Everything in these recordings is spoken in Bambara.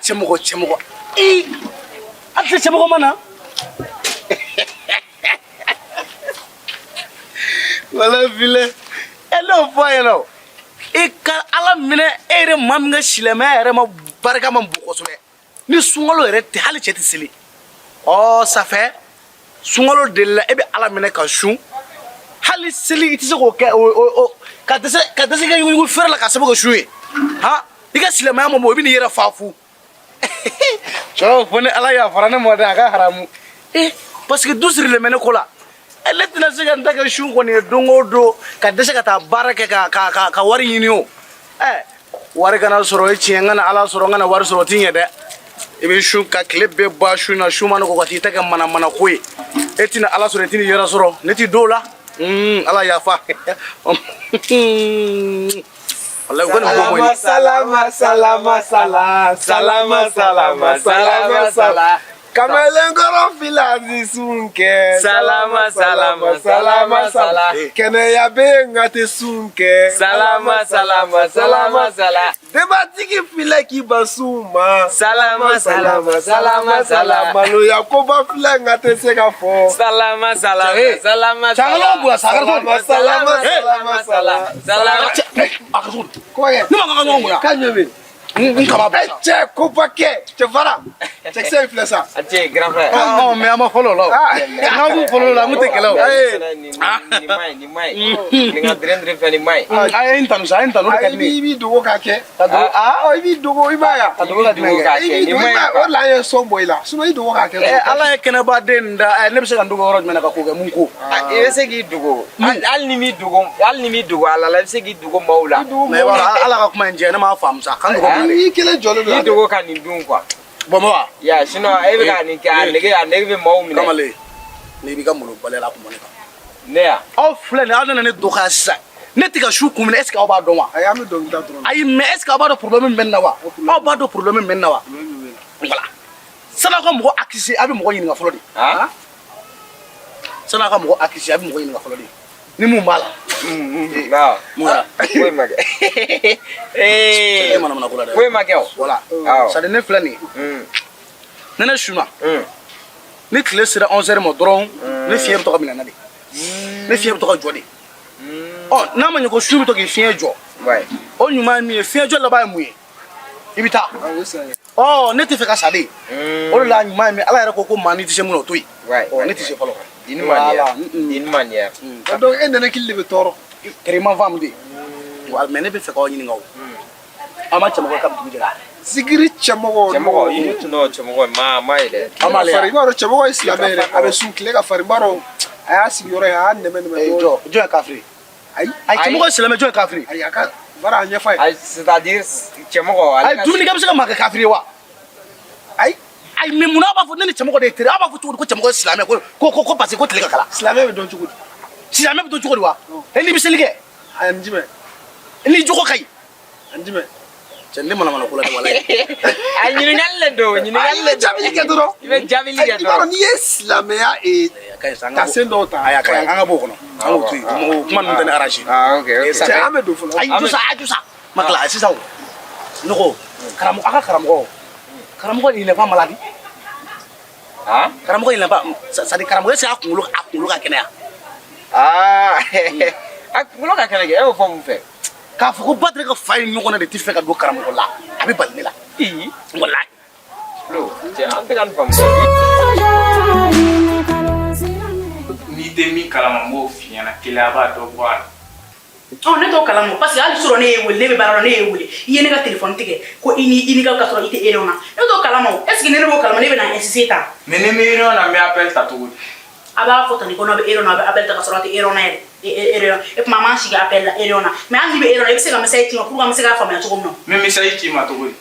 Cɛmɔgɔ, cɛmɔgɔ, ee, a tɛ cɛmɔgɔ ma na. Wala filɛ, e n'o fɔ a ɲɛna o. I ka Ala minɛ, e yɛrɛ maa min ka silamɛya yɛrɛ ma barika ma bon kosɛbɛ, ni sunkalo yɛrɛ tɛ, hali cɛ tɛ seli. Ɔ safɛ, sunkalo de la e bɛ Ala minɛ ka sun, hali seli i tɛ se k'o kɛ, o ka dɛsɛ i ka yuguyugu feere la ka sababu kɛ sun ye. Han, i ka silamɛya ma bon, i bɛ n'i yɛrɛ fa fu. Cɛw fo ni Ala yafara ne ma dɛ, a ka haramu. Eh, parce que du sirilen bɛ ne ko la. E, ne tɛna se ka n ta kɛ sun kɔni ye don o don, ka dɛsɛ ka taa baara kɛ ka wari ɲini. O ɛ, wari kana sɔrɔ e tiɲɛ, n kana Ala sɔrɔ, n kana wari sɔrɔ, o ti ɲɛ dɛ. I bɛ sun ka tile bɛɛ ban sun na, sun ma nɔgɔ, ka t'i ta kɛ manamana ko ye, e tɛna Ala sɔrɔ, e tɛna yɛrɛ sɔrɔ. Ne ti dɔw la. Ala yafa, walayi, u ka nin bɔ mɔ. Salama, salama, salama, salama, salama, salama, sala. Kamalenkɔrɔ fila ni sun kɛ. Salama, salama, salama, sala. Kɛnɛya bɛ yen nka tɛ sun kɛ. Salama, salama, salama, sala. Denbatigi filɛ k'i ban sun ma. Salama, salama, salama, sala. Maloya koba filɛ nka tɛ se ka fɔ. Salama, salama, Eh, salama, cɛ, an ka ɲɔgɔn bonya sa, a kɛra cogo di? Salama, Eh, salama, salama. Salama. Cɛ, eh, a kɛra cogo di? Kuma kɛ. Ne ma ka ɲɔgɔn bonya. K'a ɲɛ bɛ. N kaba bɔ Eh, sa. cɛ, koba kɛ. Cɛ fara. Cɛkisɛ in filɛ sa. A cɛ, grand frère. Ɔ, mais an ma fɔlɔ o la o. Ah. N'an kun fɔlɔ o la, an kun tɛ kɛlɛ o. Nin nin ma ɲi, nin ma ɲi. Nin ka dɛrɛ dɛrɛ fɛn, nin ma ɲi. A ye n tanu sa, a ye n tanu, o de ka I di ne ye. b'i dogo k'a kɛ. Ka dogo, ah. I b'i dogo, i b'a ye. Ka dogo ka jumɛn kɛ? K'a I kɛ, b'i nin dogo, ma i ɲi b'a ye. quoi. O de la an ye sɔn bɔ i la. Sinon i dogo k'a kɛ. Eh, Ala ye kɛnɛbaden nin da, eh, ne bɛ se ka n dogo yɔrɔ jumɛn na ka ko kɛ mun ko? Ah, i bɛ se k'i dogo. Hali ni m'i dogo, hali ni m'i dogo Ala la, i bɛ se k'i dogo maaw la. Mais i b'a dɔn, Ala ka kuma in jɛ, ne m'a faamu sa, ka n dogo mun na de? I kelen jɔlen don. I dogo ka nin dun quoi. Bɔn, baba. Ya, sinon e bɛ ka nin kɛ, a nege bɛ maaw minɛ. Kamalen, n'i b'i ka malobaliya la, a kun bɔ ne kan. Ne ya. Aw filɛ nin ye, aw nana ne dɔgɔya sisan. Ne tɛ ka su kun minɛ, est ce que aw b'a dɔn wa? Ayi, an bɛ dɔnkili da dɔrɔn. Ayi, mais est ce que aw b'a dɔn problème min bɛ nin na wa? Aw b'a dɔn problème min bɛ nin na wa? Voilà, san'aw ka mɔgɔ accuser, a bɛ mɔgɔ ɲininka fɔlɔ de. Ah? San'aw ka mɔgɔ accuser, a bɛ mɔgɔ ɲininka fɔlɔ de ni mun b'a la. Non. Mun kɛra? Foyi ma kɛ. E Ee. manamana ko la dɛ. Foyi ma kɛ o. Voilà. Awɔ. C'est à dire, ne filɛ nin ye, ne sunna, ni tile sera 11 heures ma dɔrɔn, ne fiɲɛ bɛ to ka minɛ n na de, ne fiɲɛ bɛ to ka jɔ de. Ɔ, n'a ma ɲɛ ko su bɛ to k'i fiɲɛ jɔ, o ɲuman ye min ye, fiɲɛ jɔ laban ye mun ye? I bɛ taa. Ah, o ye san ye. Ɔ, ne tɛ fɛ ka sa de. O de la, ɲuman ye min, Ala yɛrɛ ko ko maa n'i tɛ se mun na, o to yen. Ɔ, ne tɛ se fɔlɔ. D'une manière. Voilà. D'une manière. Donc e nɛnɛkili de bɛ tɔɔrɔ. Kɛrɛ ma faamu de wa? Mais ne bɛ fɛ k'aw ɲininka o. Aw ma cɛmɔgɔ ka dugu jɛra? Zikiri cɛmɔgɔ. Cɛmɔgɔ, i non, cɛmɔgɔ ma ye dɛ. Aw m'ale Fari, i ya? b'a dɔn cɛmɔgɔ ye silamɛ yɛrɛ. A bɛ sun tile ka farin, i b'a dɔn a y'a sigi yɔrɔ ye, a y'a nɛmɛ nɛmɛ Eh, dɔɔnin. jɔ, jɔn ye kafiri? Ayi. Ayi, cɛmɔgɔ ye silamɛ, jɔn ye kafiri? Ayi, a ka fara a ɲɛf'a ye. Ayi, c'est-à-dire cɛmɔgɔ ale Ayi, ka dumunikɛ bɛ se ka maa kɛ kafiri ye wa? Ayi. Ayi, mais munna aw b'a fɔ ne ni cɛmɔgɔ de ye teri? Aw b'a fɔ cogo di ko cɛmɔgɔ ye silamɛ, ko parce que ko tile ka kalan? Silamɛ bɛ dɔn cogo di? Silamɛ bɛ dɔn cogo di wa? E, n'i bɛ seli kɛ. Ani jumɛn? N'i jogo ka ɲi. Ani jumɛn? Cɛ, ne manamana ko la dɛ, walayi. A ɲininkali le don, Ayi, ɲininkali i le bɛ jaabili kɛ dɔrɔn. I bɛ jaabili kɛ I b'a dɔn dɔrɔn. n'i ye silamɛya ee A ka ɲi sa, an ka bɔ. tasen dɔw ta. Ayi, a ka ɲi, an ka b'o kɔnɔ, an k'o to yen. O kuma ninnu tɛ ne arranger. Ah, ok. Sa- Cɛ, an bɛ don fɔlɔ. Ayi, jɔ sa, a jɔ sa, ma tila sisan. O ne ko karamɔgɔ, a ka karamɔgɔ, il n'est pas malade? Ah? Karamɔgɔ, il n'est pas, c'est à dire karamɔgɔ, est-ce que a kunkolo ka kɛnɛya? Ah, a kunkolo ka kɛnɛ kɛ, e y'o fɔ mun fɛ? K'a fɔ ko Badiri ka fa ye ɲɔgɔn na de tɛ fɛ ka don karamɔgɔ la, a bɛ bali ne la. Ii. Walayi. Lo, cɛ, an tɛ ka nin faamu dɛ. N'i tɛ min kalama, n b'o f'i ɲɛna, keleya b'a dɔ bɔ a la. Ɔ, ne t'o kalama, parce que hali sɔrɔ ne ye wele, ne bɛ baara la, ne ye wele, i ye ne ka téléphone tigɛ ko i ni ka sɔrɔ i tɛ réunion na. Ne t'o kalama o. Est ce que ne b'o kalama, ne bɛ na insister tan? Mais ni n bɛ réunion na, n bɛ appel ta cogo di? A b'a fɔ tan, ni ko n'aw bɛ réunion na, a bɛ appel ta ka sɔrɔ a tɛ réunion na yɛrɛ. Réunion e kuma, an b'an sigi appel la réunion na, mais hali n'i bɛ réunion na, i bɛ se ka message ci n ma pour que an bɛ se k'a faamuya cogo min na. N bɛ message ci i ma cogo di?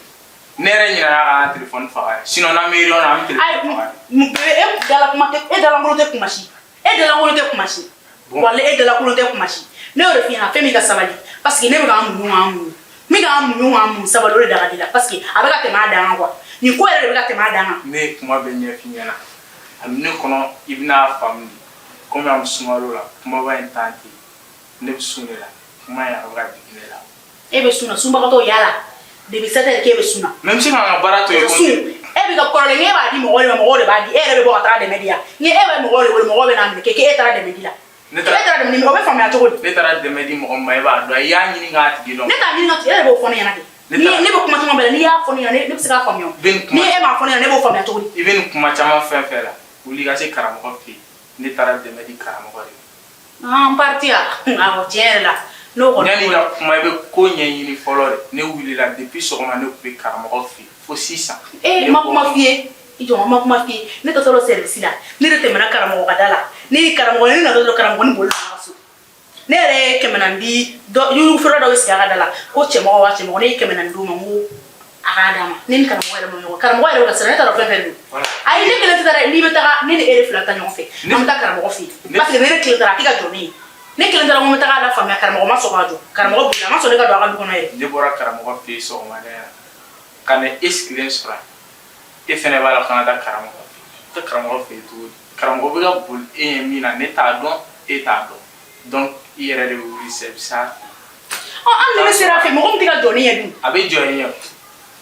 Ne yɛrɛ ɲinɛna ka n téléphone faga yɛrɛ, sinon n'an bɛ réunion na, an bɛ Ayi, téléphone faga. E dala kuma tɛ, e dalankolon tɛ kuma si, e dalankolon tɛ kuma si. Bon. Wala e dalankolon tɛ kuma si. Ne y'o de f'i ɲɛna, fɛn min ka sabali, parce que ne bɛ k'an muɲu, k'an muɲu, min k'an muɲu, k'an muɲu, sabali, o de da ka di la, parce que a bɛ ka tɛmɛ a dan kan quoi. Nin ko yɛrɛ de bɛ ka tɛmɛ a dan kan. Ne ye kuma bɛɛ ɲɛf'i ɲɛna, a bɛ ne kɔnɔ, i bɛna faamu de. Komi an bɛ sunkalo la, kumaba in t'an ten, ne bɛ sun de la, kuma in a bɛ ka jigin ne la. E bɛ sun na, sunbagatɔw yaala. Depuis 7 heures k'e bɛ sun na. Mais n bɛ se ka n ka baara to yen. Sun e bɛ ka kɔrɔlen, e b'a di mɔgɔw de ma, mɔgɔw de b'a di, e yɛrɛ bɛ bɔ ka taga dɛmɛ di yan. Ni e bɛ mɔgɔw de wele, mɔgɔw bɛ n'a minɛ k'e taara dɛmɛ di la. Ne E taara dɛmɛ di, o bɛ faamuya cogo di? Ne taara dɛmɛ di mɔgɔ min ma, e b'a dɔn, i y'a ɲini k'a tigi dɔn. Ne t'a ɲini ka, e yɛrɛ b'o fɔ ne ɲɛna de. Ne Ni ne bɛ kuma caman bɛɛ la, n'i y'a fɔ ne ɲɛna, ne bɛ se k'a faamuya. Bɛ nin kuma Ni e m'a fɔ ne ɲɛna, ne b'o faamuya cogo di? I bɛ nin kuma caman fɛn fɛn la, wuli i ka se karamɔgɔ fɛ yen. Ne taara dɛmɛ di karamɔgɔ de ma. An parti ya, awɔ, tiɲɛ yɛrɛ la, n'o kɔni. Yanni i ka kuma, i bɛ ko ɲɛɲini fɔlɔ de. Ne wulila depuis sɔgɔma, ne tun bɛ karamɔgɔ fɛ yen fo sisan. E ma kuma f'i ye, i jɔ, ma kuma f'i ye. Ne taatɔ service la, ne de tɛmɛna karamɔgɔ ka da la. Ne ni karamɔgɔ, ne natɔ dɔrɔn, karamɔgɔ ni boli nana ka so. Ne yɛrɛ ye 400 di dɔ, yugu feere dɔ bɛ sigi a ka da la ko cɛmɔgɔ wa cɛmɔgɔ, ne ye 400 d'o ma, n ko a k'a d'a ma. Ne ni karamɔgɔ yɛrɛ ma ɲɔgɔn, karamɔgɔ yɛrɛ bɛ ka siran, ne t'a dɔn fɛn fɛn don. Ayi, ne kelen tɛ taa dɛ, n'i bɛ taga, ne ni e de fila taa ɲɔgɔn fɛ, an bɛ taa karamɔgɔ fɛ yen, parce que ne kelen taara, a tɛ ka jɔ ne ye. Ne kelen taara, n ko n bɛ taga a la faamuya, karamɔgɔ ma sɔn ka jɔ, karamɔgɔ bolila, a ma sɔn ne ka don a ka du kɔnɔ yɛrɛ. Ne bɔra karamɔgɔ fɛ yen sɔgɔmada in na ka na e sigilen sɔrɔ yen, e fɛnɛ b'a la k'an ka taa karamɔgɔ fɛ yen. Taa karamɔgɔ fɛ yen cogo di? Karamɔgɔ bɛ ka boli e ɲɛ min na, ne t'a dɔn, e t'a dɔn, donc i yɛrɛ de bɛ wuli sisan, i bɛ s'a fɛ yen. Ɔ, hali ni ne sera a fɛ, mɔgɔ min tɛ ka jɔ ne ɲɛ dun? A bɛ jɔ i ɲɛ.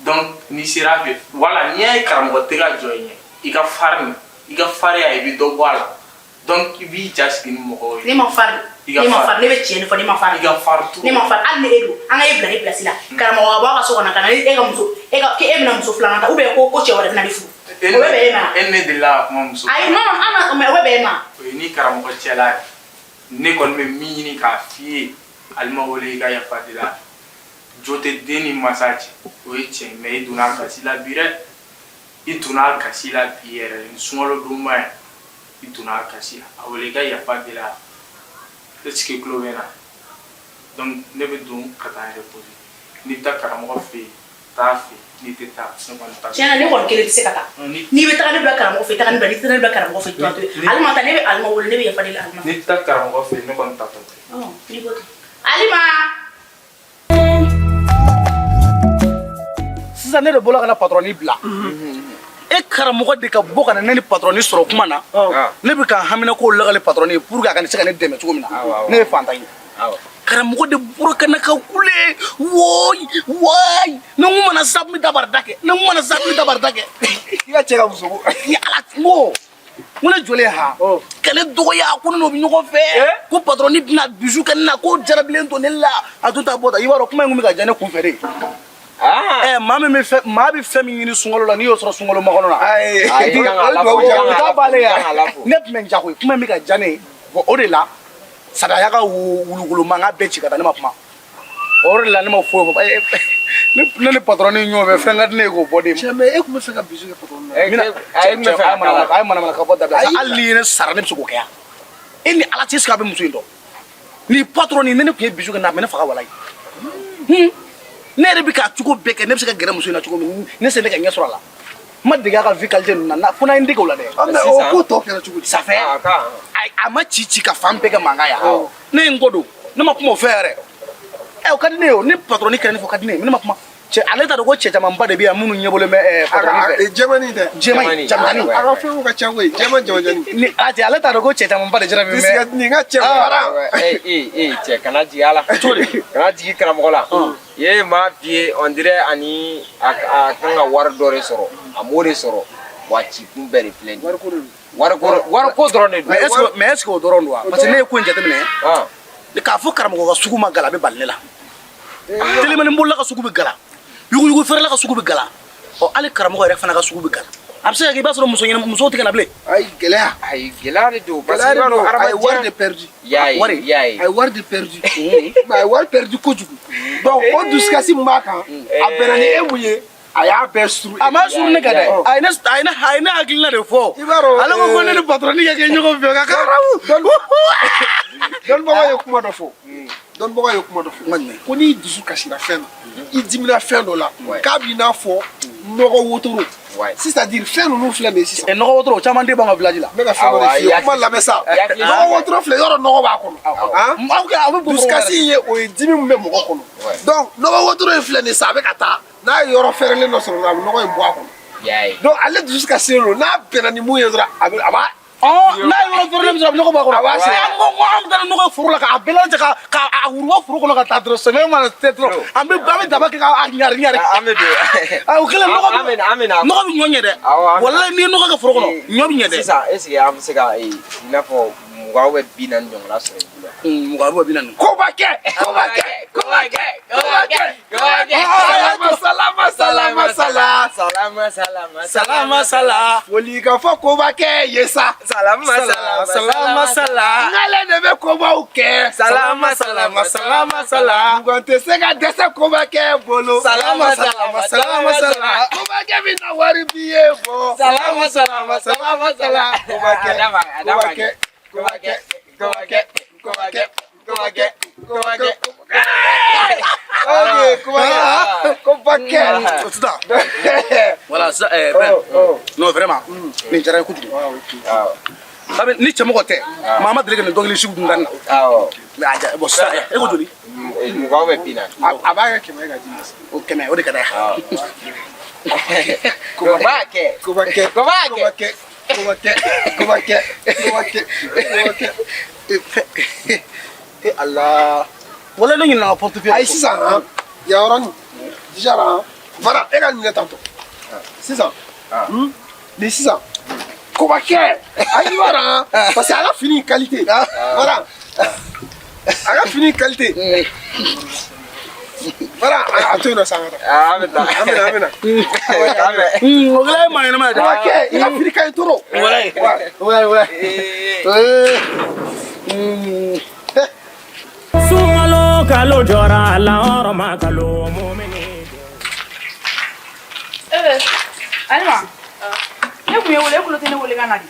Donc n'i sera a fɛ, wala n'i y'a ye karamɔgɔ tɛ ka jɔ i ɲɛ, i ka farin, i ka farinya, i bɛ dɔ bɔ a la. Donc i b'i ja sigi ni mɔgɔw ye. Ne ma farin. I ka Ne ma farin. farin, ne bɛ tiɲɛ de fɔ, ne ma farin. I ka farin trop. Ne ma farin, hali ni e don, an ka e bila ne place la, karamɔgɔ ka bɔ a ka so kɔnɔ ka na e ka muso, e ka k'e bɛna muso filanan ta, ou bien ko cɛ wɛrɛ bɛna ne furu, o bɛ bɛn e ma? E ni ne delila ka kuma muso. Ayi, non non, an na, mais o bɛ bɛn e ma? O ye ni karamɔgɔ cɛla ye. Ne kɔni bɛ min ɲini k'a f'i ye, Alima wele i ka yafa deli a fɛ. Jo tɛ den ni masa cɛ, o ye tiɲɛ ye, mais i donna a gasi la bi dɛ. I donna a gasi la bi yɛrɛ, nin sunkalo donba in, i donna a gasi la. A wele i ka yafa deli a fɛ. Est ce que tulo bɛ n na? Donc ne bɛ don ka taa n reposer. N'i bɛ taa karamɔgɔ fɛ yen, taa fɛ yen. N'i tɛ taa, ne kɔni ta. Tiɲɛ na, ne kɔni kelen tɛ se ka taa. N'i bɛ taga ne bila karamɔgɔ fɛ, taga ne bila, n'i tɛ ne bila karamɔgɔ fɛ, to a to yen. Alima ta, ne bɛ Alima wele, ne bɛ yafa deli Alima fɛ. N'i tɛ taa karamɔgɔ fɛ yen, ne kɔni ta tɔ tɛ. Ɔ, n'i ko ten, Alima. Sisan ne de bɔra ka na patɔrɔni bila e karamɔgɔ de ka bɔ ka na ne ni patɔrɔni sɔrɔ kuma na. Ne bɛ ka n hamina k'o lakale patɔrɔni ye pour que a ka se ka ne dɛmɛ cogo min na. Ne ye fantan ye. Karamɔgɔ de bɔra ka na ka kule, wooyi wayi, ne kun mana sa, kun bɛ dabarida kɛ, ne kun mana sa, kun bɛ dabarida kɛ. I ka cɛ ka muso ko. Ni ala, n ko n ko ne jɔlen ha kɛlɛ dɔgɔya ko ne n'o bɛ ɲɔgɔn fɛ, ko patɔrɔni bɛna bisu kɛ ne na, ko jarabilen to ne la, a tun t'a bɔ ta. I b'a dɔn kuma in kun bɛ ka diya ne kun fɛ de. Ɛ, maa min bɛ fɛn, maa bɛ fɛn min ɲini sunkalo la, n'i y'o sɔrɔ sunkalo makɔnɔ la, Ayi, Ayi, i kan k'a o ye lafo, duwawu i kan jaabi. k'a taa b'ale i kan k'a ya. lafo. Ne tun bɛ n jago ye, kuma in bɛ ka diya ne ye. Bon, o de la sadaya ka wulukolo mankan bɛɛ ci ka taa, ne ma kuma o de la, ne ma foyi fɔ. Ne ni patɔrɔni ɲɔgɔn fɛ, fɛn ka di ne ye k'o bɔ de. Cɛ, mais e tun bɛ fɛ ka bisu kɛ patɔrɔn na. A ye tun bɛ fɛ ka kala. A ye manamana ka bɔ dabila. Ayi. Hali n'i ye ne sara, ne bɛ se k'o kɛ yan. E ni ala cɛ, est ce que a bɛ muso in dɔn? Ni patɔrɔni, ne tun ye bisu kɛ na, a bɛ ne faga walayi. Ne yɛrɛ bɛ k'a cogo bɛɛ kɛ, ne bɛ se ka gɛrɛ muso in na cogo min, ne se ne ka ɲɛ sɔrɔ a la. N ma dege a ka vie qualité ninnu na, fo n'a ye n dege o la dɛ. Ah, mais o ko tɔ kɛra cogo di? Ça fait Ah, ka. a ma ci ci ka fan bɛɛ kɛ mankan ya. Ne ye n kɔ don, ne ma kuma o fɛ yɛrɛ. Ɛ, o ka di ne ye, o ni patɔrɔni kɛra ne fɛ, o ka di ne ye, mais ne ma kuma. Cɛ, ale t'a dɔn ko cɛ camanba de bɛ yan minnu ɲɛbɔlen bɛ patɔrɔni fɛ. Jɛmani tɛ. Jɛman in, jamani. A ka fɛnw ka ca koyi, jɛman jamajani. Ni a cɛ, ale t'a dɔn ko cɛ camanba de jara bɛ mɛ. Nin ka cɛ fara. Eh, eh, cɛ, kana jigin a la. Cogo di? Kana jigin karamɔgɔ la. Ye maa f'i ye, on dirait ani a kan ka wari dɔ de sɔrɔ, a m'o de sɔrɔ. Wa ci kun bɛɛ de filɛ nin ye. Wariko de don. Wariko dɔrɔn de don. Mais est ce que o dɔrɔn don wa? Parce que ne ye ko in jateminɛ. K'a fɔ karamɔgɔ ka sugu ma gala, a bɛ bali ne la. Telimani bolila ka sugu bɛ gala. Yuguyugu feerela ka sugu bɛ gala. Ɔ, hali karamɔgɔ yɛrɛ fana ka sugu bɛ gala. A bɛ se ka kɛ i b'a sɔrɔ muso ɲɛnama musow tɛ ka na bilen. Ayi, gɛlɛya. Ayi, gɛlɛya de don. Parce que Gɛlɛya i de b'a dɔn don. A ye wari de hadamadenya. perdu. Y'a ye, Wari. y'a ye. A ye wari de perdu. Mais a ye wari perdu kojugu. Donc o dusukasi min b'a kan, a bɛnna ni e mun ye, a y'a bɛɛ suru. A ma suru ne kan dɛ. A ye ne hakilina de fɔ. I b'a dɔn, Ale ko ko ne ni patɔrɔni ka kɛ ɲɔgɔn fɛ ka kɛ. Dɔnnibagaw ye kuma dɔ fɔ. Dɔnnibagaw ye kuma dɔ fɔ. Kuma jumɛn? Ko n'i dusu kasira fɛn na, i dimina fɛn dɔ la, k'a b'i n'a fɔ nɔgɔ wotoro. C'est-à-dire fɛn ninnu filɛ nin ye sisan. Ɛ, nɔgɔ wotoro o caman tɛ bɔ an ka village la. N bɛ ka fɛn dɔ de f'i ye, kuma lamɛn sa. Nɔgɔ wotoro filɛ, yɔrɔ nɔgɔ b'a kɔnɔ. Han? Aw kɛ, aw bɛ bɔ. Dusukasi in ye, o ye dimi min bɛ mɔgɔ kɔnɔ. Donc nɔgɔ wotoro in filɛ nin ye sisan, a bɛ ka taa n'a ye yɔrɔ fɛrɛlen dɔ sɔrɔ dɔrɔn, a bɛ nɔgɔ in bɔ a kɔnɔ. Y'a ye. Donc ale dusu kasilen don, n'a bɛnna ni mun ye dɔrɔn, a bɛ a b'a N'a ye yɔrɔ fɛrɛlen min sɔrɔ, a bɛ nɔgɔ bɔ a kɔrɔ. A b'a sɛgɛn. An ko an bɛ taa ni nɔgɔ ye foro la k'a bɛɛ lajɛ ka a wuruba foro kɔnɔ ka taa dɔrɔn, samiya mana se dɔrɔn, an bɛ daba kɛ k'a ɲari ɲari. An bɛ don. O kɛlen, nɔgɔ An bɛ an bɛ na. Nɔgɔ bɛ ɲɔ ɲɛ dɛ. Awɔ, an bɛ na. Walayi, n'i ye nɔgɔ kɛ foro kɔnɔ, ɲɔ bɛ ɲɛ dɛ. Sisan, est ce que an bɛ se ka i n'a fɔ 20 ou 40 ɲɔgɔnna sɔrɔ i bolo? 20 ou 40. Koba kɛ, koba kɛ, koba kɛ, koba kɛ, koba kɛ. Salama salama salama sala. Salama salama. Salama sala. Foli ka fɔ koba kɛ ye sa. Salama salama. Salama sala. N'ale de bɛ kobaw kɛ. Salama salama salama sala. Mugan tɛ se ka dɛsɛ koba kɛ bolo. Salama salama salama sala. Koba kɛ bɛ na wari bi ye bɔ. Salama salama salama sala. Koba kɛ, koba kɛ, koba kɛ, koba kɛ, koba kɛ, koba kɛ, koba kɛ. Ok, koba kɛ, koba kɛ. Sisan, voilà, sisan, Ben. Non, vraiment, nin diyara n ye kojugu. Sabi ni cɛmɔgɔ tɛ, maa ma deli ka nin dɔnkili sugu dun da nin na. Awɔ. Mais a ja, bon, sisan, e ko joli? 20 ou 40. A b'a kɛ 100 ka di. O 100, o de ka d'a ye. Koba kɛ. Koba kɛ, Koba kɛ. koba kɛ, koba kɛ, koba kɛ, koba kɛ, koba kɛ. E Ala, wala ne ɲinɛna n ka portefeuille. Ayi, sisan han, yan yɔrɔnin déjà la han, voilà, e ka nin minɛ tantɔ sisan, nin sisan koba kɛ, ayi, i b'a dɔn han, parce que a ka fini qualité, voilà, a ka fini qualité, voilà, a to yen nɔ sa, an ka taa. An bɛ taa. An bɛ na, an bɛ na. An bɛ. O kɛra e maa ɲɛnama ye dɛ. Koba kɛ, i ka fini ka ɲi trop. Walayi, walayi, walayi. Sunkalo kalo jɔra lahɔrɔma kalo mumini. Eh, Alima, ne kun ye wele, e kulo tɛ ne wele ka na de.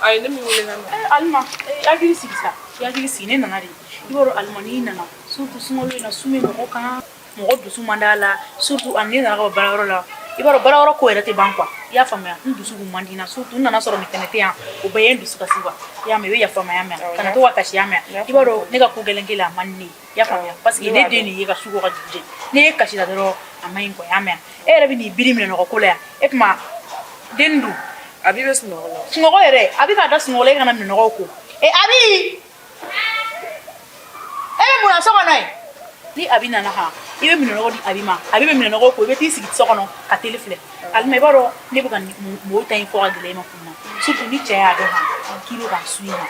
Ayi, ne m'i wele ka na. Eh, Alima, eh, hakili sigi sa, i hakili sigi, ne nana de. I b'a dɔn Alima, n'i nana, surtout sunkalo in na, sun bɛ mɔgɔ kan, mɔgɔ dusu man d'a la, surtout ani ne nana ka bɔ baarayɔrɔ la. I b'a dɔn baarayɔrɔ ko yɛrɛ tɛ ban quoi. I y'a faamuya, n dusu kun man di n na, surtout n nana sɔrɔ nin fɛnɛ tɛ yan, o bɛɛ ye n dusu kasi quoi. I y'a mɛn, i bɛ yafa n ma, i y'a mɛn, kana to ka kasi, i y'a mɛn. I b'a dɔn ne ka ko gɛlɛn kelen a man di ne ye. I y'a faamuya, parce que ne den de ye ka su ko ka dugu jɛ. Ne ye kasi la dɔrɔn, a man ɲi quoi, i y'a mɛn. E yɛrɛ bɛ n'i biri minɛnɔgɔ ko la yan, e tuma den dun? Abi bɛ sunɔgɔ la. Sunɔgɔ yɛrɛ, a bɛ k'a da sunɔgɔ la, e kana minɛnɔgɔw ko. E Abi, e bɛ mun na so kɔnɔ yen? Ni Abi nana han, i bɛ minɛnɔgɔ di Abi ma, Abi bɛ minɛnɔgɔw ko, i bɛ t'i sigi so kɔnɔ ka télé filɛ. Alima, i b'a dɔn ne bɛ ka mɔgɔw ta in fɔ ka gɛlɛya i ma kun na, surtout ni cɛ y'a dɔn han k'i bɛ k'a su i ma,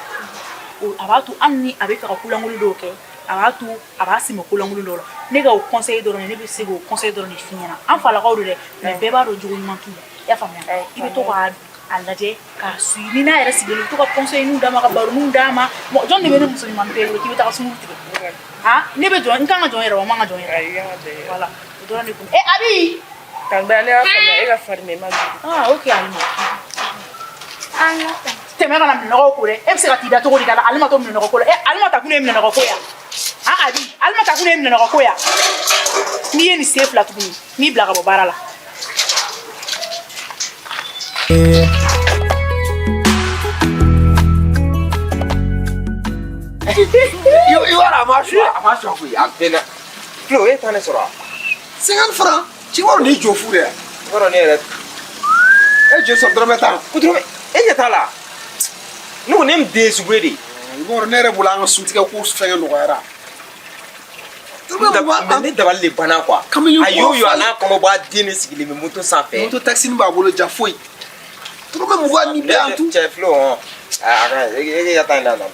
a b'a to hali ni a bɛ fɛ ka kolankolon dɔw kɛ, a b'a to a b'a sɛmɛ kolankolon dɔw la. Ne ka o conseil dɔrɔn, ne bɛ se k'o conseil dɔrɔn de f'i ɲɛna. An falakaw don dɛ, mais bɛɛ b'a dɔn jogo ɲuman t'u la, i y'a faamuya. I bɛ to k'a a lajɛ k'a suit, ni n'a yɛrɛ sigilen, i bɛ to ka conseil d'a ma, ka baroninw d'a ma. Mɔgɔ jɔn de bɛ ne muso ɲuman to e bolo k'i bɛ taga sunkuru tigɛ han? Ne bɛ jɔn, n kan ka jɔn yɛrɛ wa, n man ka jɔn yɛrɛ? Ayi, i kan ka jɔ yɛrɛ. Voilà, o dɔrɔn de kun. E Abi. Tante, ne y'a faamuya, e ka farin mais i ma jugu. Ah, ok Alima. Tɛmɛ ka na minɛnɔgɔw ko dɛ. E bɛ se ka t'i da cogo di ka na Alima to minɛnɔgɔ ko la? E Alima ta kun ye minɛnɔgɔ ko ya han? Abi, Alima ta kun ye minɛnɔgɔ ko ya. N'i ye nin sen fila tuguni, n b'i bila ka bɔ baara la. I b'a dɔn a ma su. A ma sɔn koyi, a bɛnna. Filo, e ta ne sɔrɔ wa? 50 francs, ci b'a dɔn nin jɔ fu de ya. I b'a dɔn ne yɛrɛ. E jɔ sɔrɔ dɔrɔmɛ 10. Ko dɔrɔmɛ, e ɲɛ t'a la. Ne ko ne den sugu ye de. I b'a dɔn ne yɛrɛ bolo, an ka suntigɛ ko fɛngɛ nɔgɔyara. Dɔrɔmɛ 20. Mais ne dabali de banna quoi. Kamalen. A y'o ye, a n'a kɔnɔbɔ den de sigilen bɛ moto sanfɛ. Moto taxi b'a bolo, ja foyi. Dɔrɔmɛ 20 ni bɛɛ y'an tu. Cɛ Filo hɔn. A ka e ka taa nin d'a ma.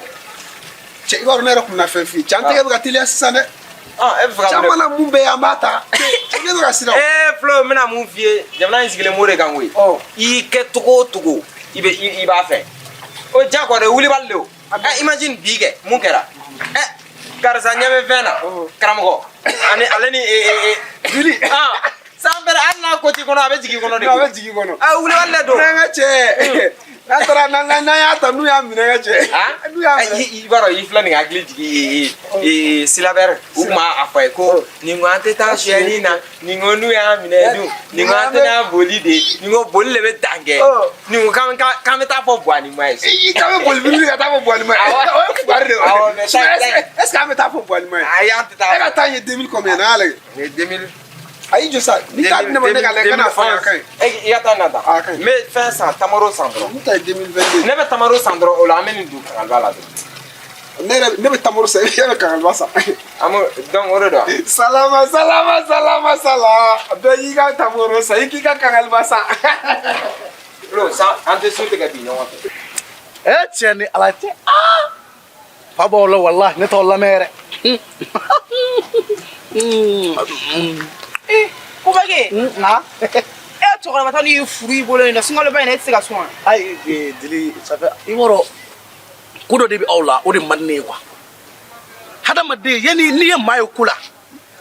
Cɛ, i b'a dɔn ne yɛrɛ kun bɛna fɛn f'i ye. Cɛ, an tɛgɛ bɛ ka teliya sisan dɛ. Ah, e bɛ fɛ ka Cɛ, an mun de? mana mun bɛɛ ye, an b'a ta. Cɛ, ne bɛ ka siran. Ee Filo, n bɛna mun f'i ye, jamana in sigilen b'o de kan koyi. I kɛ cogo o cogo, i bɛ i b'a fɛ. O diyagoya de, wulibali de o. Ɛ, imagine bi kɛ mun kɛra? Ɛ, karisa ɲɛ bɛ fɛn na. Karamɔgɔ. Ani ale ni e Juli. Ah, san bɛrɛ hali n'a ko t'i kɔnɔ, a bɛ jigin i kɔnɔ de. A bɛ jigin i kɔnɔ. Ah, wulibali de don. N'an ka cɛ, n'an taara n'an y'a ta, n'u y'a minɛ, ka cɛ. Ah? N'u y'a minɛ. I b'a dɔn i filɛ nin ye, hakili jigin Silabɛri, u tun b'a fɔ a ye ko nin ko an tɛ taa suyɛni na, nin ko n'u y'a minɛ dun, nin ko an tɛna boli de, nin ko boli de bɛ dan kɛ, nin ko k'an bɛ taa fɔ Buwanima ye. I k'an bɛ boli birili ka taa fɔ Buwanima ye. O ye fugari de ye. Awɔ, mais Est ce que an bɛ taa fɔ Buwanima ye? Ayi, an tɛ taa. E ka taa ye 2000 combien? N'an y'a lajɛ. Nin ye 2000. A y'i jɔ sa, n'i t'a di ne ma, ne k'a lajɛ, kana fɔ a ka ɲi. E i ka taa na ta. A ka ɲi. N bɛ fɛn san, tamaro san dɔrɔn. Ne ta ye 2022. Ne bɛ tamaro san dɔrɔn, o la an bɛ nin dun kangaliba la dɔrɔn. Ne yɛrɛ, ne bɛ tamaro san, e bɛ kangaliba san. An b'o donc o de don wa? Salama, salama, salama, sala. Bɛɛ k'i ka tamaro san, i k'i ka kangaliba san. Lo san an tɛ sun tigɛ bi ɲɔgɔn fɛ. E cɛ ni ala cɛ, aa fa b'aw la, walahi ne t'aw lamɛn yɛrɛ. Ee, Kobakɛ. Na. E cɛkɔrɔba tɔ n'i furu i bolo yen nɔ, sunkaloba in na, e tɛ se ka sun wa? Ayi, dili, ça fait i b'a dɔn ko dɔ de bɛ aw la, o de man di ne ye quoi. Hadamaden, yanni n'i ye maa ye ko la,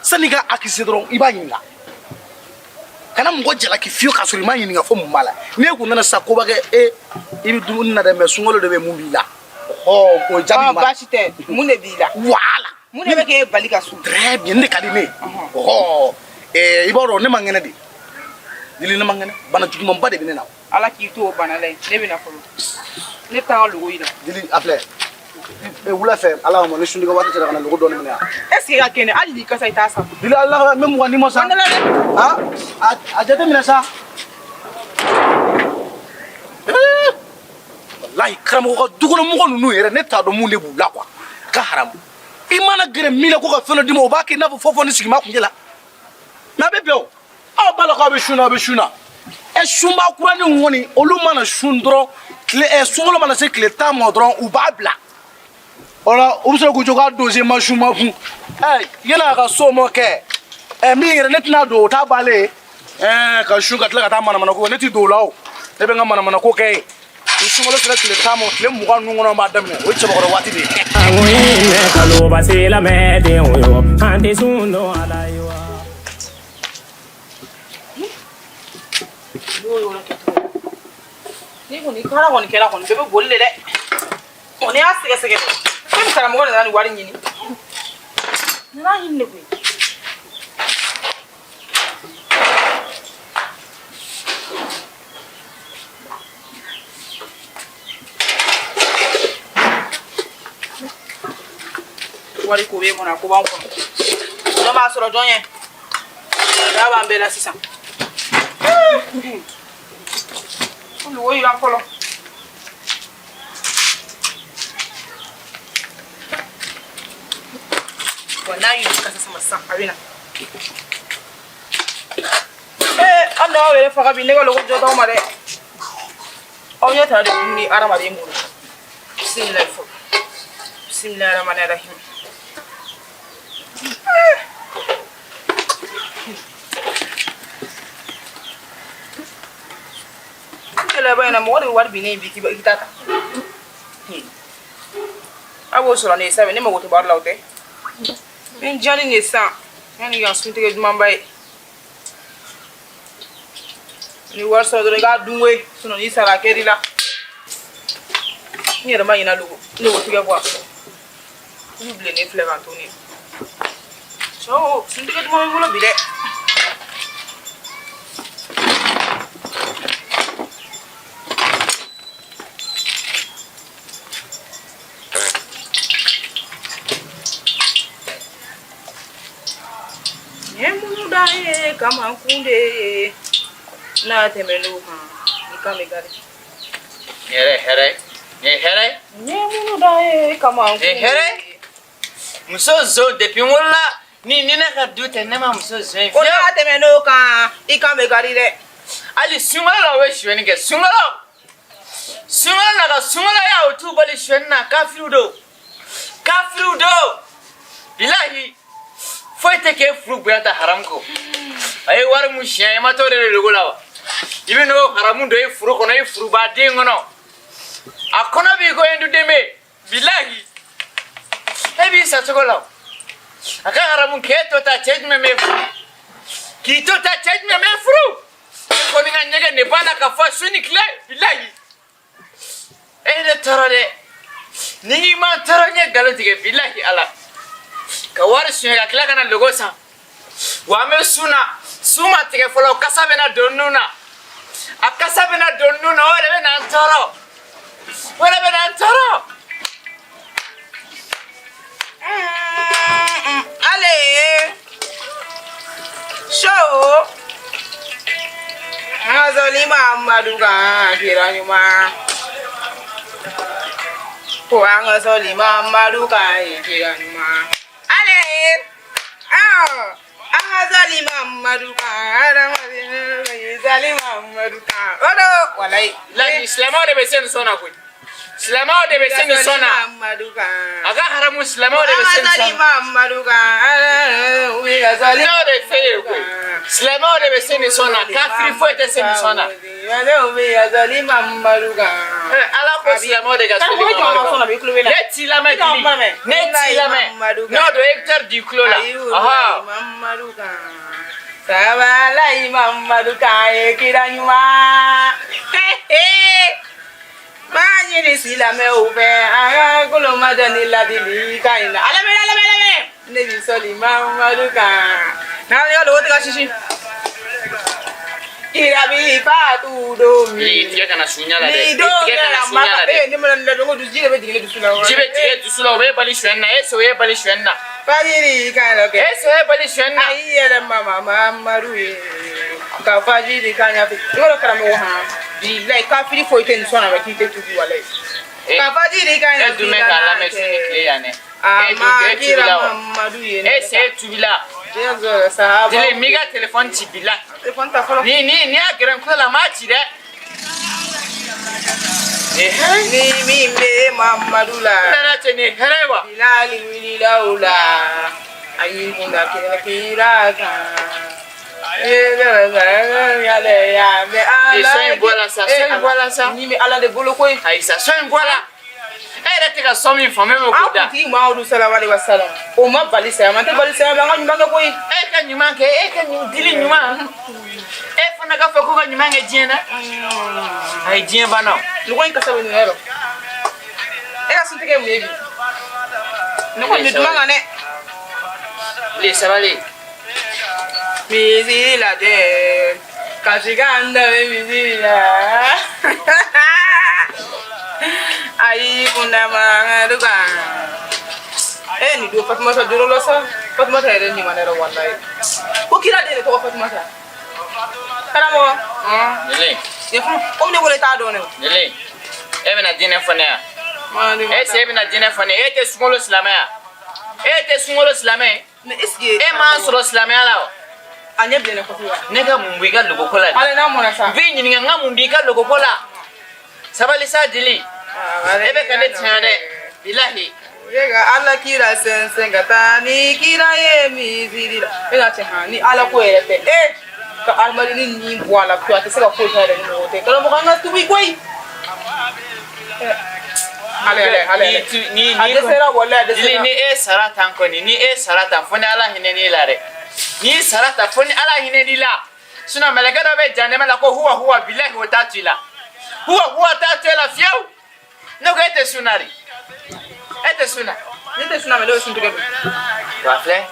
sanni i ka accuser dɔrɔn, i b'a ɲininka. Kana mɔgɔ jalaki fiyewu k'a sɔrɔ i m'a ɲininka fo mun b'a la. N'e kun nana sisan, Kobakɛ, e i bɛ dumuni na dɛ, mais sunkalo de bɛ, mun b'i la? Ɔhɔ, o jaabi Ɔ ma. Baasi tɛ, mun de b'i la? Voilà. Mun de bɛ k'e bali ka sun? Très bien, ne ka di ne ye. Ɔhɔ, i b'a dɔn ne man kɛnɛ de. Dili, ne man kɛnɛ, bana jugumanba de bɛ ne na. Ala k'i to o bana la yen, ne bɛ na fɔlɔ. Ne bɛ taa n ka logo yira. Dili, a filɛ. Wula fɛ, ala ma ni suntigɛ waati sera, ka na logo dɔɔni minɛ yan. Est ce que e ka kɛnɛ, hali n'i kasa, i t'a san? Dili, ala n bɛ 20 d'i ma sa. An dala dɛ. A a jateminɛ sa. Walahi, karamɔgɔ ka dukɔnɔmɔgɔ ninnu yɛrɛ, ne t'a dɔn mun de b'u la quoi. Ka haramu. I mana gɛrɛ min na ko ka fɛn dɔ d'i ma, o b'a kɛ i n'a fɔ fɔfɔ ni sigima kunjɛ la. Mais a bɛ bɛn o. Aw b'a la k'aw bɛ sun na, aw bɛ sun na. Ɛ, sunba kuraninw kɔni, olu mana sun dɔrɔn, tile ɛ sunkalo mana se tile 10 ma dɔrɔn, u b'a bila. O la, u bɛ sɔrɔ k'u jɔ k'a dossier ma sun ma kun. Ɛ, yan'a ka so ma kɛ. Ɛ, min yɛrɛ ne tɛna don, o t'a bannen ye. Ɛ, ka sun ka tila ka taa manamana ko kɛ, ne ti don o la o. Ne bɛ n ka manamana ko kɛ yen. Ni sunkalo sera tile 10 ma, tile 20 ninnu kɔnɔ, n b'a daminɛ. O ye cɛbakɔrɔ waati de ye. Kaloba silamɛdenw yo, an tɛ sun don ala ye wa. N'o yɔrɔ kɛcogo ni kɔni kara kɔni kɛra kɔni, bɛɛ bɛ boli de dɛ. Ɔ, n'i y'a sɛgɛsɛgɛ dɛ, fɛn min karamɔgɔ nana ni wari ɲini, nana ɲini de koyi. Wari ko b'e kɔnɔ, a ko b'anw kɔnɔ, jɔn b'a sɔrɔ jɔn ye? Da b'an bɛɛ la sisan. Ko wo yira fɔlɔ. Wa n'a y'i kasa sama sisan, a bɛ na. Ee, hali n'aw yɛrɛ faga bi, ne ka logo jɔ t'aw ma dɛ. Aw ɲɛ tana de dumuni hadamaden bolo. Bisimilayi fɔlɔ. Bisimilayi rahmani rahim. Gɛlɛyaba in na, mɔgɔ de bɛ wari bin ne ye bi k'i t'a ta. A b'o sɔrɔ ne ye sabu ne mago tɛ wari la, o tɛ. N diya ni nin ye sisan, yanni ka suntigɛ dumanba ye. Ni wari sɔrɔ dɔrɔn, i k'a dun koyi, sinon n'i sara, a kɛr'i la. N yɛrɛ ma ɲinɛ logo logo tigɛ kɔ. Kulu bilennen filɛ k'an to nin ye. Cɛw, suntigɛ duman bɛ n bolo bi dɛ. Nin ye munu da ye kamankun de ye, n'a tɛmɛn'o kan, i kan bɛ kari. Nin yɛrɛ ye hɛrɛ ye, nin ye hɛrɛ ye. Nin ye munu da ye kamankun Nin ye hɛrɛ ye. Muso zon, depuis n wolola ni ne ka du tɛ, ne ma muso zon ye Ko fiyewu. n'a tɛmɛn'o kan, i kan bɛ kari dɛ. Hali sunkalo la, u bɛ sonyɛni kɛ sunkalo. Sunkalo la ka sunkaloya, o t'u bali sonyɛni na. Kafiriw don, kafiriw don. Bilahi, foyi tɛ k'e furu bonya ta haramu kɔ. A ye wari mun siɲɛ, i ma t'o de logo la wa? I bɛ n'o haramu don i furu kɔnɔ, i furubaden kɔnɔ. A kɔnɔ b'i ko hinduden bɛ. Bilahi, e b'i sa cogo la o. A ka haramu k'e to ta, cɛ jumɛn b'e furu? K'i to ta, cɛ jumɛn b'e furu? E kɔni ka ɲɛgɛn de b'a la ka fɔ su ni tile. Bilahi, e ye ne tɔɔrɔ dɛ. Ni k'i ma tɔɔrɔ, n ye nkalon tigɛ. Bilahi, ala ka wari suɲɛ ka tila ka na logo san wa. An bɛ sun na, sun ma tigɛ fɔlɔ, kasa bɛna don nun na, a kasa bɛna don nun na, o yɛrɛ bɛ na n tɔɔrɔ, o yɛrɛ bɛ na n tɔɔrɔ. Allez. Chaud. Mamadu kan kira ɲuman. Ko an ka sɔli Mamadu kan kira ɲuman. Ale an ka sɔli Mamadu kan adamaden sɔli Mamadu kan. O don walayi. Lahi silamɛw de bɛ se nin sɔn na koyi. Silamɛw de bɛ se nin sɔn na. A ka haramu silamɛw de bɛ se nin sɔn na. N'o de fɛ yen koyi. Silamɛw de bɛ se nin sɔn na. Kafiri foyi tɛ se nin sɔn na. Ala ko silamɛw de ka seli Mamadu kan. Ne t'i lamɛn Dili. Ne t'i lamɛn. N'o don écouteur di tulo la. Ɔhɔ. Sabalayi Mamadu kan ye kira ɲuman. B'a ɲini silamɛw fɛ an ka kolomajɔ ni ladili kan in na. Ala bɛ ala bɛ ala bɛ. Ne bi sɔli Mamadu kan. N'an y'a dogo tigɛ sisi. Kira bi fatu don min. I tigɛ kana sunya la dɛ. Ni I don tigɛ kana kɛra sunya la Maka. dɛ. Ee ne mana nin ladon ko ji de bɛ jigin ne dusu la. Ji bɛ jigin dusu la o bɛ bali sonyɛni na. E se o ye bali sonyɛni na. Fajiri kan lɔ kɛ. E se o ye bali sonyɛni na. A y'i yɛrɛ mama Mamadu ye. Ka fajiri kan ɲa fɛ. I b'a dɔn karamɔgɔ han. Bilayi kafiri foyi tɛ nin sɔn na k'i tɛ tugu walayi. Ka fajiri kan ɲa E dun bɛ k'a lamɛn su ni tile yan dɛ. A E dun ma e kira tubila wa. Mamadu ye. E se e tubila. Dili m'i ka telefɔni ci bila. Telefɔni ta fɔlɔ. Ni ni ni y'a gɛrɛ n tulo la n b'a ci dɛ. Ni hɛrɛ. Ni min bɛ Mamadu la. N nana cɛ ni hɛrɛ ye wa. Bilali wulila o la. A y'i kun da kira kira kan. Ni son in bɔra sa, son in bɔra sa. Ni bɛ Ala de bolo koyi. Ayi sa, son in bɔra. E yɛrɛ tɛ ka son min faamu e bɛ k'o da. An kuntigi Mamadu salalahu alehi wasalam. O ma bali saya ma, an tɛ bali saya ma, an ka ɲuman kɛ koyi. E ka ɲuman kɛ, e ka dili ɲuman. E fana ka fɔ ko ka ɲuman kɛ diɲɛ na. Ayi diɲɛ banna o. Lɔgɔ in kasa bɛ nin yɔrɔ. E ka suntigɛ ye mun ye bi? Ne kɔni bɛ duman kan dɛ. Le sabali. Misiri lajɛ kasi kan da bɛ misiri la. Ayi kunda Mamadu kan. E nin don Fatumata jɔrɔ la sa. Fatumata yɛrɛ ɲuman yɛrɛ walayi. Ko kira den de tɔgɔ Fatumata. Karamɔgɔ. Lele. Komi ne ko ne t'a dɔn dɛ. Lele. E bɛna diinɛ fɔ ne yan. E se e bɛna diinɛ fɔ ne ye. E tɛ sunkalo silamɛ ya. E tɛ sunkalo silamɛ ye. Mais est-ce que E m'an sɔrɔ silamɛya la wa? A ɲɛ bilenna kosɛbɛ. Ne ka mun b'i ka logoko la? Ala n'a mɔna sa. N b'i ɲininka n ka mun b'i ka logoko la? Sabali sa Dili. E bɛ ka ne tiɲɛ dɛ. Bilahi. E ka Ala kira sɛnsɛn ka taa ni kira ye misiri la. E ka cɛ han ni Ala ko yɛrɛ tɛ. E ka adamaden ni bɔ a la pewu a tɛ se ka foyi kɛ yɛrɛ ni mɔgɔ tɛ. Karamɔgɔ an ka tubi koyi. Ale ale ale. Ni A dɛsɛra walayi a dɛsɛra. Dili ni e sara tan kɔni ni e sara tan fo ni Ala hinɛ n'i la dɛ. N'i sara tan fo ni Ala hinɛ n'i la. Sinon mɛlɛkɛ dɔ bɛ jahanama la ko huwa huwa bilahi o t'a to i la. Huwa huwa t'a to i la fiyewu. Ne ko e tɛ sun na de. E tɛ sun na. Ne tɛ sun na mais ne bɛ sun tigɛ dun. Wa filɛ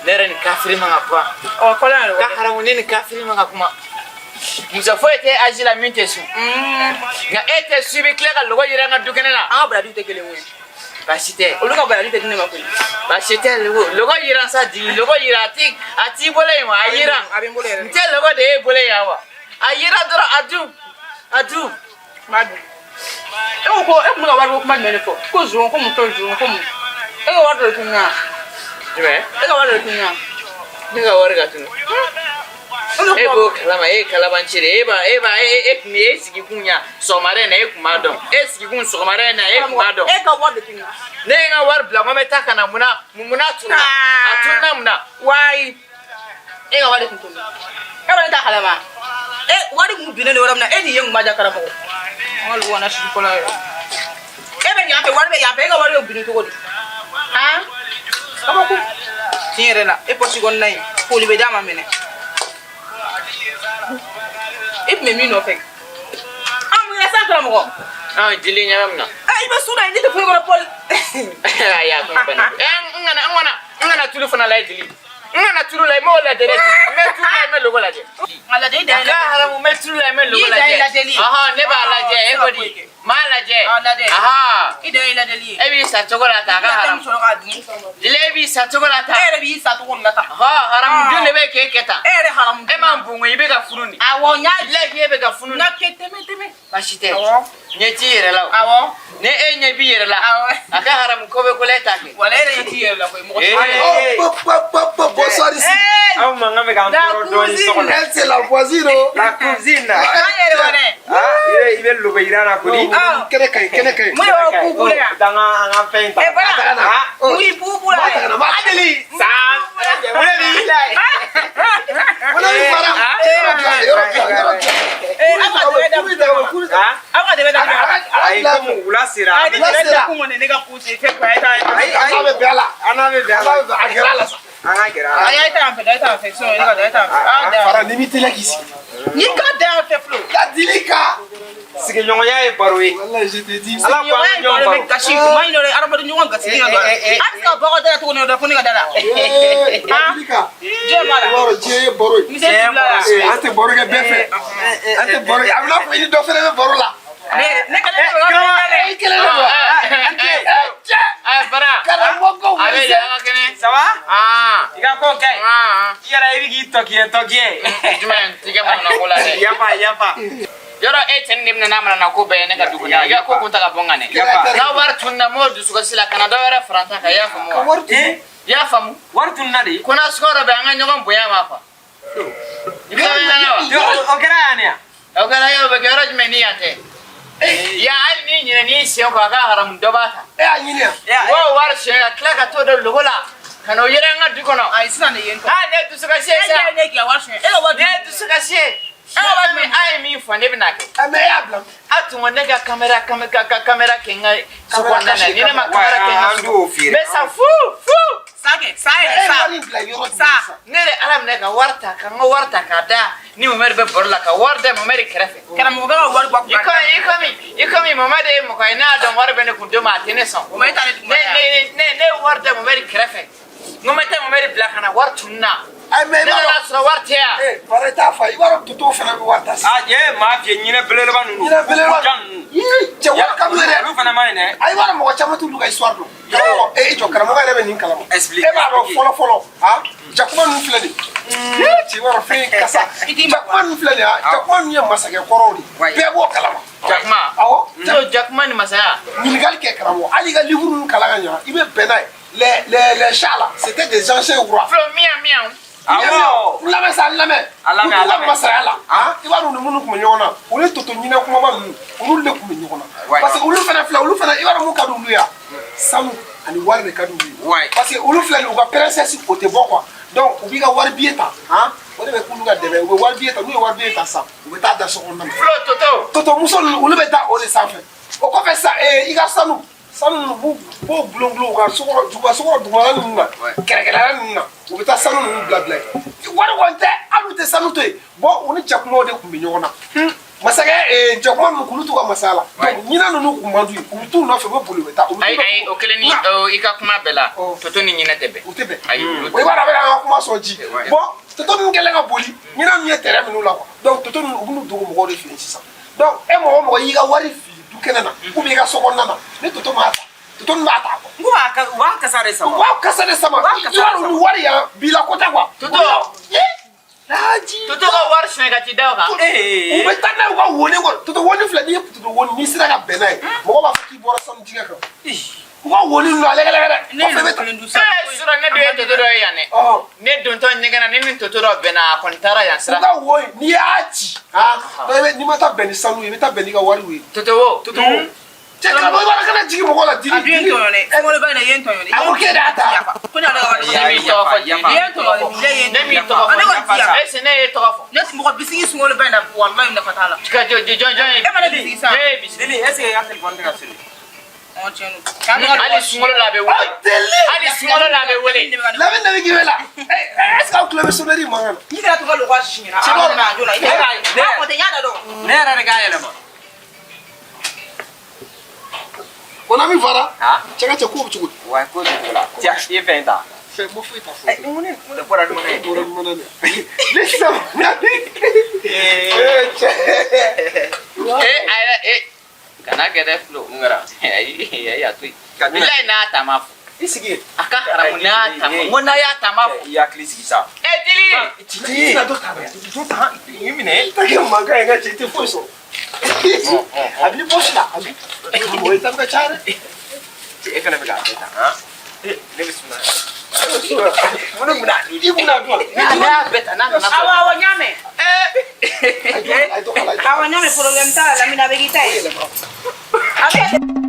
ne yɛrɛ ni kafiri man ka kuma. Ɔ kɔlɔn yɛrɛ. Ka haramu ne ni kafiri man ka kuma. Muso foyi tɛ aji la min tɛ sun. Nka e tɛ sun i bɛ tila ka lɔgɔ yira n ka dukɛnɛ la. An ka baraji tɛ kelen ye. Baasi tɛ. Olu ka baraji tɛ di ne ma koyi. Baasi tɛ lɔgɔ yira sa di lɔgɔ yira a t'i bolo yen wa a yira. A bɛ n bolo yɛrɛ. N tɛ lɔgɔ de y'e bolo yan wa. A yira dɔrɔn a dun a dun. N b'a dun. E ko e tun bɛ ka wariko kuma jumɛn de fɔ? Ko zon ko mun tɔ zon ko mun. E ka wari dɔ de tununna. Jumɛn? E ka wari dɔ de tununna. Ne ka wari ka tunu. E b'o kalama e ye kalabanci de ye e b'a e b'a e e tun bɛ e sigi kun yan sɔgɔmada in na e tun b'a dɔn e sigi kun sɔgɔmada in na e tun b'a dɔn. E ka wari de tununna. Ne ye n ka wari bila ko n bɛ taa ka na mun na mun na tununna a tununna mun na. Wayi. E ka wari de tun tununna. E kɔni t'a kalama. E wari kun binnen don yɔrɔ min na e n'i ye kun ma ja karamɔgɔ. An ka lugu kana sisi fɔlɔ yɛrɛ. E bɛ yan fɛ wari bɛ yan fɛ e ka wari bɛ bin cogo di? Han? Kabako. Tiɲɛ yɛrɛ la e pɔsi kɔnɔna in foli bɛ d'a ma minɛ. E tun bɛ min nɔfɛ? An mun kɛra sisan karamɔgɔ? An jeli ɲɛ bɛ mun na? I bɛ sun na ne tɛ foyi kɔnɔ Paul. Ayi a kuma banna. N kana tulu fana lajɛ jeli. N kana tulu lajɛ n m'o lajɛ dɛ. N bɛ tulu lajɛ n bɛ logo lajɛ. A lajɛ i dan ye A ka haramu n bɛ tulu lajɛ n bɛ logo lajɛ. I dan ye lajɛli ye. Ɔhɔn ne b'a lajɛ e ko di. N M'a lajɛ. A lajɛ. Aha. I de ye lajɛli ye. E b'i sa cogo la tan a ka haram. sɔrɔ k'a dun. Dili e b'i sa cogo la tan. E yɛrɛ b'i sa cogo min na tan. Hɔ haramu dun de bɛ k'e kɛ tan. E yɛrɛ haramu. E m'an bon i bɛ ka funu nin. Awɔ n y'a. Bilahi e bɛ ka funu nin. N ka kɛ tɛmɛ tɛmɛ. Baasi tɛ. Awɔ. Ɲɛ t'i yɛrɛ la o. Awɔ. Ni e ɲɛ b'i yɛrɛ la. Awɔ. A ka haramu ko bɛ ko la e t'a kɛ. Wala e yɛrɛ ɲɛ t'i yɛrɛ la koyi mɔgɔ. Oh, pop, pop, pop, bonsoir ici. Aw mankan bɛ k'an tɔɔrɔ dɔɔnin so kɔnɔ. Elle, c'est la voisine, oh. La cousine. An yɛrɛ wa dɛ. Ah, i bɛ logo yira na kodi. Kɛnɛ ka ɲi, kɛnɛ ka ɲi. Mun de b'aw pupu la yan? Taa an ka fɛn ta. Eh, voilà. Ah, Mun y'i pupu la M'a ta ka na, m'a ta. Adeli. San. Mun de b'i la ye? Mon ami Fara, yɔrɔ dilan, yɔrɔ dilan, yɔrɔ dilan. Eh, aw ka dɛmɛ daminɛ. Kuru Ah, Aw ka dɛmɛ daminɛ. ayi komi wula sera. Ayi, ne Wula dɛmɛ sera. dakun kɔni ne ka pousse fɛn quoi, a ye taa. Ayi, ayi. An bɛ bɛn a la. An n'a bɛ bɛn a An la. bɛ bɛn a gɛrɛ a la sa. An ka gɛrɛ a la. Ayi, a ye taa yan fɛ, a ye taa yan fɛ, sinon ne ka a ye taa yan fɛ. A da yan. Fara, n'i m'i teliya k'i sigi. N'i ka da yan fɛ Flo. La dili ka. Sigiɲɔgɔnya ye baro ye. Wallahi, je te dis. Ala ko an ka ɲɔgɔn baro. Gasi, kuma in dɔ dɛ, adamaden ɲɔgɔn gasi in dɔ dɛ. An tɛ se ka bɔ aw ka da la cogo min na fo ne ka da la. Eh, la dili ka. Diɲɛ b'a la. I b'a dɔn diɲɛ ye baro ye. Misɛn t'i bila la. Eh, an tɛ baro kɛ bɛɛ fɛ. An tɛ baro kɛ. A bɛ n'a fɔ i ni dɔ fɛnɛ bɛ baro la. Ne kelen de don. I kelen de don. Eh, cɛ. Ayi Fara. Karamɔgɔw A bɛ wele. di an ka kɛnɛ. Ça va? Ah. I ka ko ka ɲi. Ah. I yɛrɛ i bɛ k'i tɔkiyɛ tɔkiyɛ. Jumɛn t'i kɛ manamana ko la dɛ. Yafa yafa. Yɔrɔ e cɛnin de bɛna n'a manamana ko bɛɛ ye ne ka du kɔnɔ. I ka ko kun ta ka bɔ n kan dɛ. Yafa. N'a wari tununna m'o dusukasi la ka na dɔ wɛrɛ fara n ta kan i y'a faamu wa? Wari tun. Eh, I y'a faamu? wari tununna de. Ko na sukaro bɛ an ka ɲɔgɔn bonya ma quoi. I bɛ taa wa? O kɛra yan de ya? O kɛra o bɛ kɛ yɔrɔ jumɛn ni yan tɛ? Ya hali n'i ɲinɛ n'i sen kɔ a ka haramu dɔ b'a ta. E y'a ɲini yan. U b'o wari suɲɛ ka tila ka t'o don logo la ka n'o yɛrɛ an ka du kɔnɔ. Ayi, sisan de ye n tɔɔrɔ. Ah ne ye dusukasi ye E sa. ɲɛ ne k'i ka wari suɲɛ. E ka wari Ne ye dusukasi ye. E ka wari a ye min fɔ ne bɛna kɛ. Eh, mais e y'a bila. A tun ko ne ka caméra ka caméra kɛ n ka so kɔnɔna na ni ne ma caméra kɛ n ka An so t'o feere. n bɛ sa fu fu. Sa kɛ, sa E yɛrɛ, ye sa. wari in bila yɔrɔ jumɛn Sa. sisan? Ne de Ala minɛ ka wari ta ka n ka wari ta k'a da ni Mohamed bɛ baro la ka wari da Mohamed kɛrɛfɛ. Karamɔgɔkɛ ka wari bɔ a kun. I komi Mohamed ye mɔgɔ ye ne y'a dɔn wari bɛ ne kun don min a tɛ ne sɔn. O ma e t'ale Ne ne ne ne ye wari da Mohamed kɛrɛfɛ. N ko n bɛ taa Mohamed bila ka na wari tununna. Ayi, mais i Ne b'a nana dɔn. sɔrɔ wari tɛ yan. Eh, Fara i t'a fa. I b'a dɔn Toto fana bɛ wari ta sisan. Ah, ye maa fiyɛ ɲinɛ belebeleba ninnu. Ɲinɛ belebeleba. Jan ninnu. Ii, cɛ wari ka d'u ye dɛ. Olu fana ma ɲi dɛ. Ayi, i b'a dɔn mɔgɔ caman t'olu ka histoire dɔn. Karamɔgɔ, e i jɔ karamɔgɔ yɛrɛ bɛ nin kalama. Explique, E b'a dɔn explique. fɔlɔ fɔlɔ, han, jakuma ninnu filɛ nin ye. Ii, cɛ i b'a dɔn fɛn in kasa. Jakuma ninnu filɛ nin ye, han, jakuma ninnu ye masakɛ kɔrɔw de ye. Bɛɛ b'o kalama. Jakuma. Awɔ. N'o jakuma ni masaya. Ɲininkali kɛ karamɔgɔ, hali i ka livre ninnu kalan ka ɲa, i bɛ bɛn n'a ye. Les chats là, c'était des anciens rois. Flo miyan miyan. Awɔ. N lamɛn sa, n lamɛn. A lamɛn, U t'u a ka lamɛn. masaya la, han, i b'a dɔn u ni minnu tun bɛ ɲɔgɔn na, olu ye Toto ɲinɛ kumaba ninnu, olu de tun bɛ ɲɔgɔn na. Ouais. Parce que olu fana filɛ, olu fana, i b'a dɔn mun ka di olu ye wa? Sanu ani wari de ka di olu ye. Ouais. Parce que olu filɛ nin ye, u ka princesse o tɛ bɔ quoi. Donc u b'i ka wari billet ta, han, o de bɛ k'olu ka dɛmɛ, u bɛ wari billet ta, n'u ye wari billet ta sisan, u bɛ taa da so kɔnɔna na. Flo Toto. Toto muso ninnu, olu bɛ da o de sanfɛ. O kɔfɛ sisan, i ka sanu sanu ninnu b'u b'o bulon bulon u ka so kɔnɔ u ka so kɔnɔ dugumala ninnu na, kɛrɛkɛrɛla ninnu na, u bɛ taa sanu ninnu bila bila yen. Wari kɔni tɛ, hali u tɛ sanu to yen. Bon, u ni jakumaw de tun bɛ ɲɔgɔn na. Masakɛ jakuma ninnu k'olu t'u ka masaya la. Donc ɲinɛ ninnu kun man d'u ye, u bɛ t'u nɔfɛ, u bɛ boli u bɛ taa. U bɛ Ayi t'u ayi o kelen ni i ka kuma bɛɛ la. Toto ni ɲinɛ tɛ bɛn. U tɛ bɛn. Ayi olu O i b'a dɔn a bɛ k'an ka kuma sɔn ji. Ouais. Bon, Toto ninnu kɛlen ka boli, ɲinɛ ninnu ye terrain minnu la quoi. Donc Toto ninnu u b'u dogo mɔgɔw de fɛ yen sisan. Donc e mɔgɔ o mɔgɔ y'i ka wari fili du kɛnɛ na, ou bien i ka so kɔnɔna na, ni Toto m'a ta, Toto ninnu b'a ta quoi. N ko u b'a kasa de U sama. b'a kasa de sama. U b'a kasa I b'a dɔn de u ni wari yan bila ko tɛ quoi. Toto. Ye. Laji. Toto ka wari suɲɛ ka t'i da o kan. U bɛ taa n'a ye u ka woni kɔnɔ. Toto woni filɛ, n'i ye Toto woni, n'i sera ka bɛn n'a ye, mɔgɔ b'a fɔ k'i bɔra sanu dingɛ kan. U ka woni ninnu a lɛgɛlɛgɛ dɛ. Ne Kɔfɛ ye bɛ taa. kelen dun sa. Ee surɔ ne dun ye Toto dɔ ye yan dɛ. Ɔhɔn. Ne dontɔ ɲɛgɛn na ne ni Toto dɔ bɛnna a kɔni taara yan U sira. ka wo in n'i y'a ci, han, n'i ma taa bɛn ni sanu ye, i bɛ taa bɛn n'i ka wariw ye. Toto wo. Toto wo. Cɛ karamɔgɔ i b'a dɔn kana jigin mɔgɔ la dili A dun ye n dili. tɔɲɔ dɛ. Sunkaloba in na i ye n tɔɲɔ dɛ. A ko k'e de y'a ta. Ko ne y'ale ka wari Ne m'i tɔgɔ fɔ. Yafa, I ye n tɔɲɔ dɛ. Bilahi i ye n Ne m'i tɔɲɔ. tɔgɔ A ne fɔ. kɔni ti yan. Est-ce que ne ye tɔgɔ fɔ? Ne mɔgɔ bisigi sunkaloba in na walahi nafa t'a la. Ka jɔn jɔn jɔn ye. E ma ne bisigi sa. Ne ye bisigi. Dili, est-ce que i ka téléphone tɛ ka sonner? Ɔ tiɲɛ don. Hali sunkalo la a bɛ wele. Deli. Hali sunkalo la a bɛ wele. Lamine de bɛ k'i wele. Est-ce que aw tulo bɛ sonnerie mankan na? N'i kɛra to ka lɔgɔ siɲɛ. A nana a joona. I yɛrɛ kɔntɛ n y'a da dɔn. Ne yɛrɛ de k'a yɛlɛma. Mon ami Fara. Ah. Cɛ ka cɛ ko bɛ cogo di? Wa ko tɛ cogo la. Tiɲɛ, i ye fɛn ta. Fɛn ma foyi t'a fɔ. Ɛ, mun de bɔra ni mana ye? Bɔra ni mana de ye. Ne sisan. Ee cɛ. Ee a yɛrɛ ee. Kana kɛ dɛ Filo. Mun kɛra? Ayi ayi, a to yen. Ka jumɛn? Bilayi n'a y'a ta n b'a fɔ. I sigi yen. A ka haramu n'a y'a ta n ko n'a y'a ta n b'a fɔ. I hakili sigi sa. Ɛ Jili. I tɛna dɔ ta dɛ. Dɔ ta i minɛ. I ta kɛ mankan ye n ka cɛ, i tɛ foyi sɔrɔ. A b'i poche la. A b'i karamɔgɔ, i ta bɛ ka caya dɛ. E fana bɛ k'a bɛɛ ta han. Ne bɛ sumaya. Mun bɛna I kun n'a dun wa? N'a y'a bɛɛ ta n'a nana Awɔ sɔrɔ. awɔ, n y'a mɛn. A ye dɔ k'a la. Awɔ, n y'a mɛn, problème t'a la, Lamini, a bɛ k'i ta ye. A bɛ.